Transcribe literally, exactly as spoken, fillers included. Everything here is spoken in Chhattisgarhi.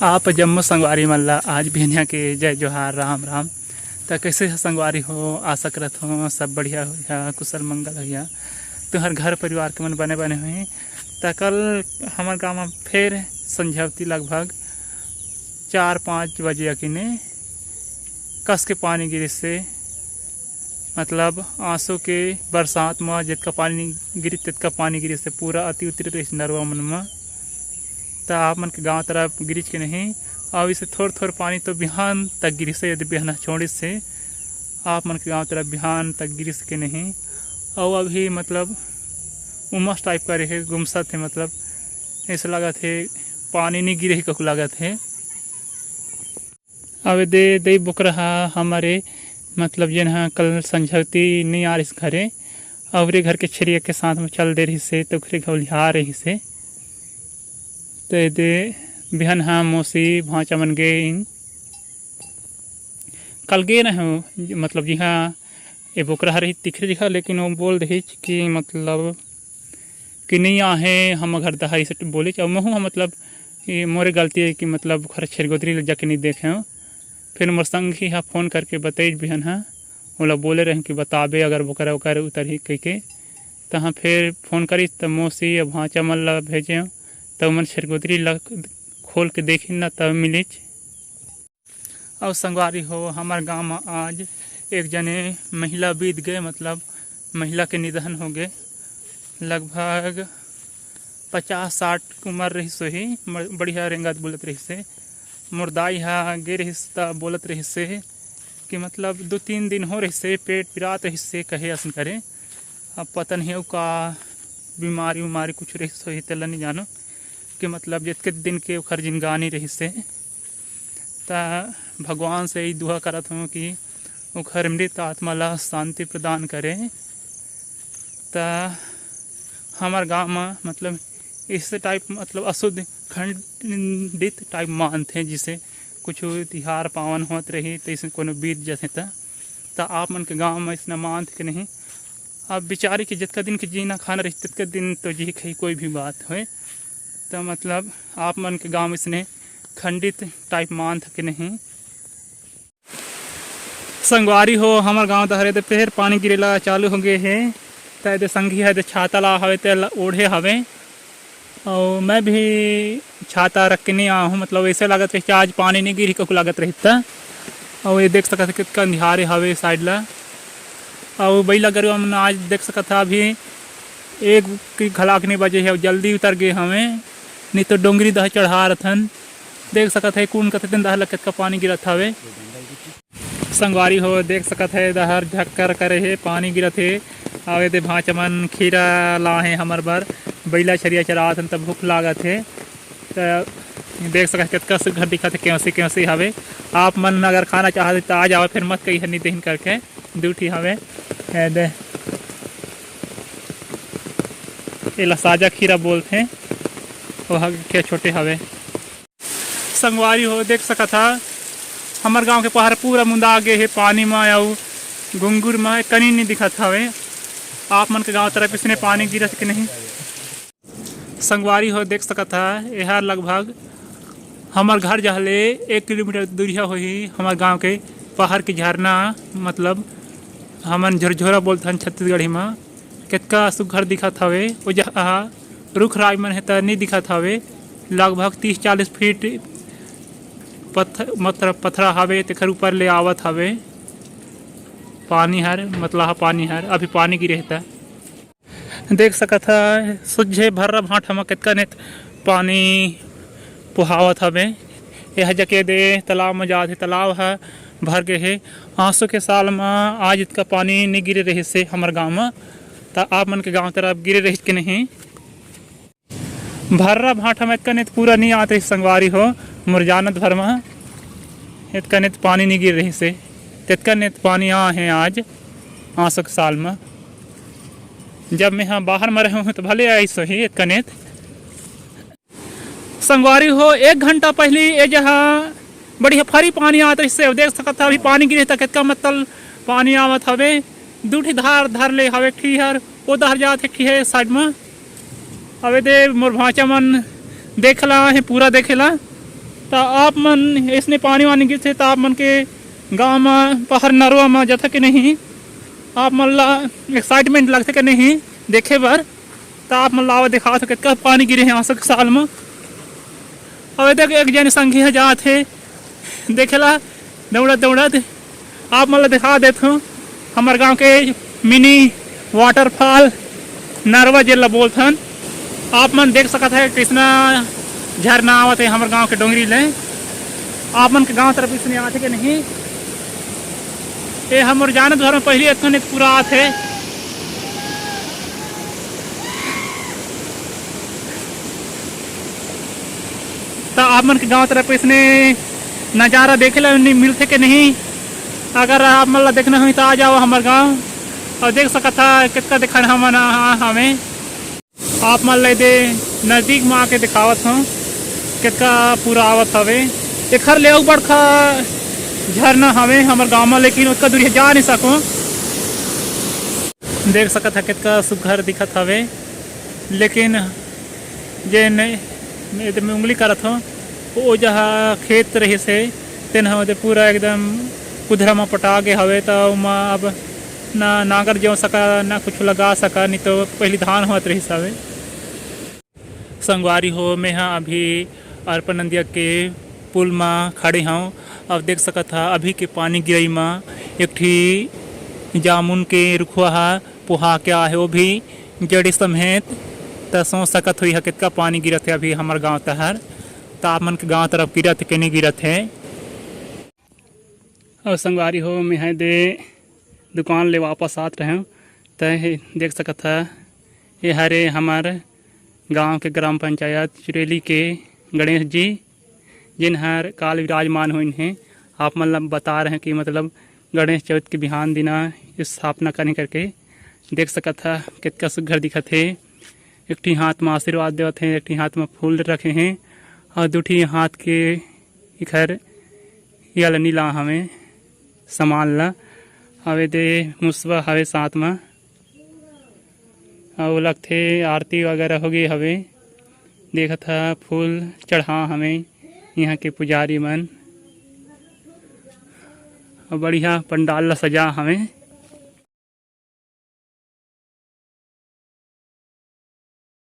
आप जम्मो संगवारी मन ला आज बिहनिया के जय जोहार, राम राम। त कइसे ह संगवारी हो? आशा करत हो सब बढ़िया होइहा, कुशल मंगल होइहा। तुहर घर परिवार के मन बने बने होही। त कल हमर गांव म फेर संझवती लगभग चार पाँच बजे अकिने कस के पानी गिरिस से, मतलब आंसू के बरसात म जतका पानी गिरिस, ततका पानी गिरिस से, पूरा अति उतरी रहिस नरवा मन म। त आप मन के गांव तरफ गिरिस के नहीं? अउ इसे थोर थोर पानी तो बिहान तक गिरिस से, यदि बिहान छोड़िस से, आप मन के गांव तरफ बिहान तक गिरिस के नहीं? अउ अभी मतलब उमस टाइप का रहे, गुमसत हे, मतलब ऐसे लागत हे पानी नहीं गिरे हे कहू लागत हे। अब दे दे बोकरा हा हमरे, मतलब जेन हा कल संझवती नहीं आ रहिस घरे, अउ रे घर के छेरिया के साथ में चल दे रहिस हे, तो ओकरे घौलिया रहिस हे। तो दे बिहन हा मौसी भांचा मन गे इन। कल गे न हो, मतलब जिहाँ ये बोकरा हा रही तिखरे जगह, लेकिन वो बोल रही कि मतलब कि नहीं आहे हम घर दहा, इसे बोलिच। अउ महू ह मतलब ये मोरे गलती है कि मतलब ओखर छेरगोदरी ले जाके नहीं देखे हो। फिर मोर संगी हा फोन करके बताइच बिहन हा, ओला बोले रहे कि बताबे अगर बोकरा ओकर उतरही कहिके। तहाँ फिर फोन करिस त मौसी या भांचा मन ला भेजे, त ओमन छेरगोदरी ला खोल के देखिन न, तब मिलिच। अउ संगवारी हो, हमर गांव म आज एक जने महिला बीत गए, मतलब महिला के निधन हो गए। लगभग पचास साठ उम्र रहिस होही, म-, बढ़िया रेंगत बोलत रहिस हे। मोर दाई हा गे रहिस त बोलत रहिस हे कि मतलब दो तीन दिन हो रहिस हे, पेट पिरात रहिस हे, कहे असन करे। अब पता नहीं अउ का बीमारी उमारी कुछ रहिस होही, तेला नहीं जानो कि मतलब जतके दिन के ओखर जिनगानी रहिस हे, त भगवान से ही दुआ करत हूँ कि ओखर मृत आत्मा ला शांति प्रदान करे। त हमर गांव म मतलब इस टाइप मतलब अशुद्ध खंडित टाइप मानथे, जिसे कुछ तिहार पावन होत रही, त इसमें कोनो बीत जथे त, त आप मन के गांव म इसने मानथे कि नहीं? अब बिचारी के जतका दिन के जीना खाना रही, ततका दिन तो जी खाई, कोई भी बात होए। त मतलब आप मन के गांव इसने खंडित टाइप मानथे कि नहीं? संगवारी हो, हमर गांव डहर एदे फेर पानी गिरेला चालू हो गए हे। त एदे संगी ह एदे छाता ला हवे, तेला ओढ़े हवे। अउ मैं भी छाता रख के नहीं आया हूँ, मतलब ऐसे लागत रही कि आज पानी नहीं गिरी कहू लागत रही त। अउ ये देख सकत हे कितका अंधियारे हवे साइड ला। अउ बइला गरुवा मन आज देख सकत हे अभी एक की घलाक नहीं बजे हे, अउ जल्दी उतर गए हवे, नहीं तो डोंगरी दह चढ़ा रथन। देख सकत हे कुन कथे दिन दह ल कितका पानी गिरत हवे। संगवारी हो, देख सकत हे, डहर झक्कर करे हे, पानी गिरत हे। अउ एदे भांचा मन खीरा ला हे हमर बर, बइला छरिया चरात हन, त भूख लागत हे। त देख सकत हे, कतका सुग्घर दिखत हे, केवसी केवसी हवे। आप मन अगर खाना चाहत हे, त आ जाओ, फिर मत कही हनी देहिन करके। दू ठी हवे, एदे, एला साजा खीरा बोलथे, ओहा के छोटे हवे। संगवारी हो, देख सकत हा, हमर गांव के पहाड़ पूरा मुंदा गे हे पानी म, अउ गुंगुर म कनी नहीं दिखत हवे। आप मन के गांव तरफ इसने पानी गिरत के नहीं? संगवारी हो, देख सकत हा, एहर लगभग हमर घर जहले एक किलोमीटर दूरिया होही। हमर गांव के पहाड़ के झरना, मतलब हमन झोरझोरा बोलथन छत्तीसगढ़ी म। कितका सुग्घर दिखत हवे। ओ जगह रुख राई मन हे त नइ दिखत हवे। लगभग तीस चालीस फीट पत्थ-, मतलब पथरा हवे, तेखर ऊपर ले आवत हवे पानी हर, मतलहा पानी हर। अभी पानी गिरे हे त देख सकत ह, सुज्झे भर्रा भांठा म कितका नेत पानी पुहावत हवे। एह जके दे तालाब म जात हे, तालाब ह भर गे हे। आंसू के साल म आज इतका पानी नइ गिरे रहिस हे हमर गांव म, त आप मन के गांव तरफ गिरे रहिस के नहीं? भर्रा भांठा म इतका नेत पूरा नइ आत रहिस संगवारी हो, मोर जानत भर म इतका नेत पानी नइ गिरे रहिस हे, तेतका नेत पानी आ हे आज आंसू के साल म। जब मैं ह बाहर म रहे हूँ त भले आइस होही इतका नेत। संगवारी हो, एक घंटा पहिली ए जगह बढ़िया फरी पानी आत रहिस हे। देख सकत हा, अभी पानी गिरे त कितका मतल पानी आवत हवे। दू ठी धार धर ले हवे, एक ठी हर ओ डहर जात हे, एक ठी हे साइड म। अबे दे मोर भांचा मन देख ला हे, पूरा देखे ला। त आप मन इसने पानी वानी गिरथे त आप मन के गांव म पहर नरवा म जथे के नहीं, आप मन ला एक्साइटमेंट लगथे के नहीं देखे बर? त आप मन ला आवा दिखात हो कितका पानी गिरे हे आसो के साल म। अब देख एक जन संगी ह जात हे देखे ला दौड़त दौड़त। आप मन ला दिखा देत हूँ हमर गांव के मिनी वाटरफॉल नरवा जेला बोलथन। आप मन देख सकत है कितना झरना आवत है हमर गांव के डोंगरी ले। आप मन के गांव तरफ इसने आथे के नहीं? ये हमर जानत घर में पहली इतना नहीं पूरा आथे। त आप मन के गांव तरफ इसने नजारा देखे ला मिलथे के नहीं? अगर आप मन ला देखना होही त आ जाओ हमर गांव। और देख सकत हा कितका देखन हमन हमें आप मन ला दे नजदीक में आके दिखावत हूँ कितका पूरा आवत हवे। एखर ले अउ बड़का झरना हवे हमर गांव में, लेकिन ओतका दूर जा नहीं सको। देख सकत हा कितका सुघर दिखत हवे, लेकिन जे ने एदे में उंगली करत हो, ओ जहाँ खेत रहिस हे, तेन ह ओदे पूरा एकदम कुधरा म पटा गे हवे, त ओमा अब ना नांगर जोत सका, ना कुछ लगा सका, नहीं तो पहली धान होत रहिस हवे। संगवारी हो, मैं ह अभी अरपा नदिया के पुल म खड़े हव। अब देख सकत हा, अभी के पानी गिरई म एक ठी जामुन के रुखवा ह पुहा के आहे, वो भी जड़ी समेत। त सोच सकत हो, इहा कितका पानी गिरत हे अभी हमर गांव तहर। त आप मन के गांव तरफ गिरत हे के नहीं गिरत हे? अउ संगवारी हो, मैं ह दे दुकान ले वापस आत रहेंव, त हे देख सकत ह, ये हरे हमर गांव के ग्राम पंचायत चुरेली के गणेश जी, जिन हर काल विराजमान होइन हे। आप मन ला बता रहे कि मतलब गणेश चौथ के बिहान दिना स्थापना करने करके देख सकत ह, कितका सुघर दिखत हे। एक ठी हाथ म आशीर्वाद देवत हे, एक ठी हाथ म फूल रखे हे और दू ठी हाथ के इखर ये ला नीला हवे सामान ला। हवे दे मुसवा हवे साथ म, अउ लगथे आरती वगैरह हो गे हवे। देखत ह फूल चढ़ा हवे इहाँ के पुजारी मन, अउ बढ़िया पंडाल ला सजा हवे।